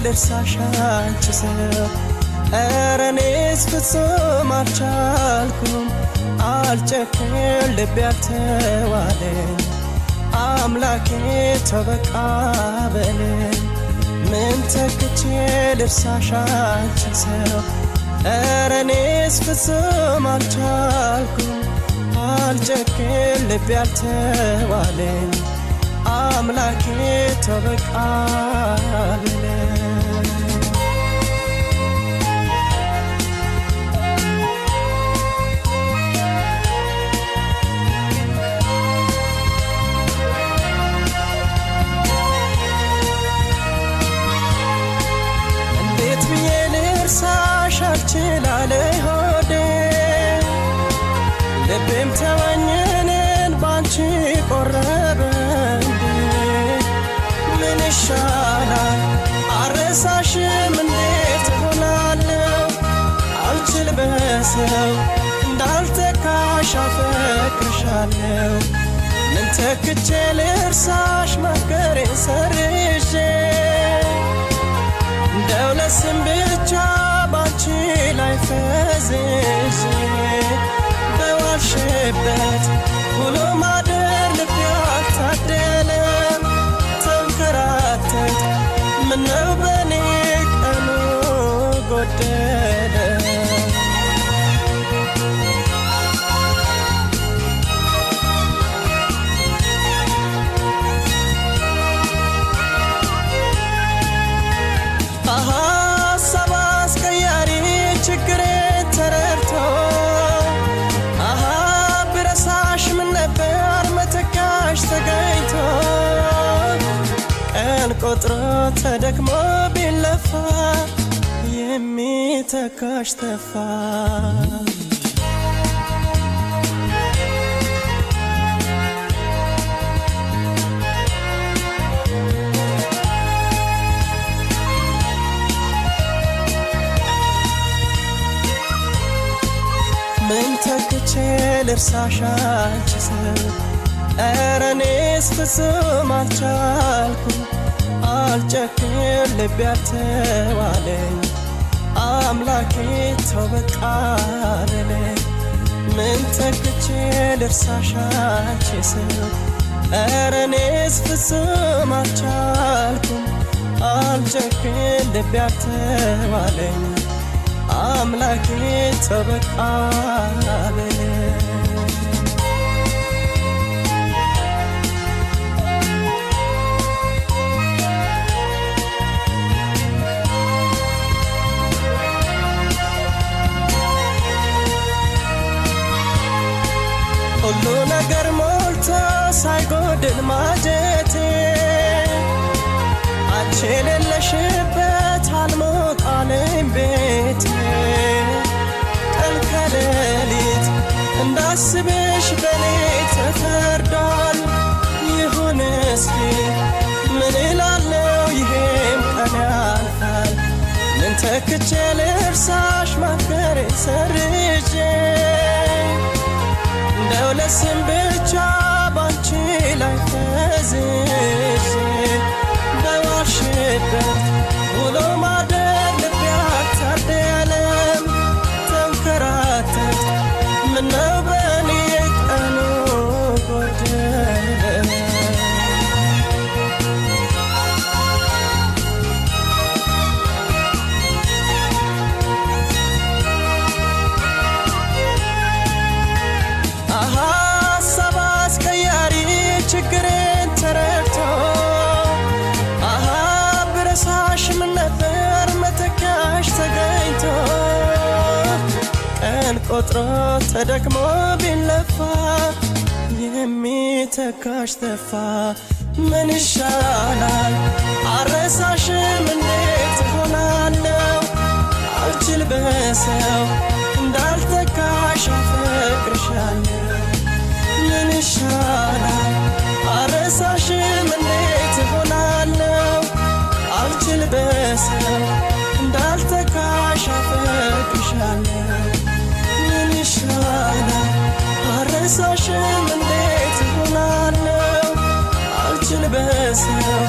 ልርሳሽ አንቺ ሰው? ኧረ እኔስ ፍጹም አልቻልኩም፣ አልጨክን ልቤ አልተዋለኝ። አምላኬ ተው በቃ በለኝ። ምን ተክቼ ልርሳሽ አንቺ ሰው? ኧረ እኔስ ፍጹም አልቻልኩም፣ አልጨክን ልቤ አልተዋለኝ። አምላኬ ተው በቃ በለኝ። እንዴት ብዬ ልርሳሽ አልችል አለ ሆዴ፣ ልቤም ተወኝ እኔን ባንቺ ቆረበ እንዴ። ምን ይሻላል አረሳሽም፣ እንዴት እሆናለሁ? አልችል በሰው እንዳልተካሽ አፈቅርሻለሁ። ምን ተክቼ ልርሳሽ ማፍቀሬን ሰርዤ? እንደው ለስም ብቻ ባንቺ ላይ ፈዝዤ፣ በዋልሽበት ውሎ ማደር ልቤ አልታደለም። ተንከራተት ምነው በኔ ቀኑ ጎደለ? አሃ ሀሳብ አስቀያሪ ችግሬን ተረድቶ፣ አሃ ብረሳሽ ምን ነበር መተካሽ ተገኝቶ። ቀን ቆጥሮ ተደክሞ ቢለፋ የሚተካሽ ተፋ። ምን ተክቼ ልርሳሽ አንቺ ሰው? ኧረ እኔስ ፍጹም አልቻልኩም፣ አልጨክን ልቤ አልተዋለኝ። አምላኬ ተው በቃ በለኝ። ምን ተክቼ ልርሳሽ አንቺ ሰው? ኧረ እኔስ ፍጹም አልቻልኩም፣ አልጨክን ልቤ አልተዋለኝ። አምላኬ ተው በቃ በለኝ። ሁሉ ነገር ሞልቶ ሳይጎድል ማጀቴ፣ አንቺ የሌለሽበት አልሞቃለኝ ቤቴ። ቀን ከሌሊት እንዳስብሽ በኔ ተፈርዷል። ይሁን እስኪ ምን እላለሁ፣ ይሄም ቀን ያልፋል። ምን ተክቼ ልርሳሽ ማፍቀሬን ሰርዤ? እንደው ለስም ብቻ ባንቺ ላይ ፈዝዤ፣ በዋልሽበት ውሎ ማደር ልቤ አልታደለም። ተንከራተት ምነው በእኔ ቀኑ ጎደለ? አሃ ሀሳብ አስቀያሪ ችግሬን ተረድቶ፣ አሃ ብረሳሽ ምን ነበር መተካሽ ተገኝቶ። ቀን ቆጥሮ ተደክሞ ቢለፋ የሚተካሽ ተፋ። ምን ይሻላል አረሳሽም፣ እንዴት እሆናለሁ? አልችል በሰው እንዳልተካሽ አፈቅርሻለሁ። ምን ይሻላል አረሳሽም፣ እንዴት እሆናለሁ? አልችል በሰው እንዳልተካሽ አፈቅርሻለሁ። ምን ይሻላል አረሳሽም፣ እንዴት እሆናለሁ? አልችል በሰው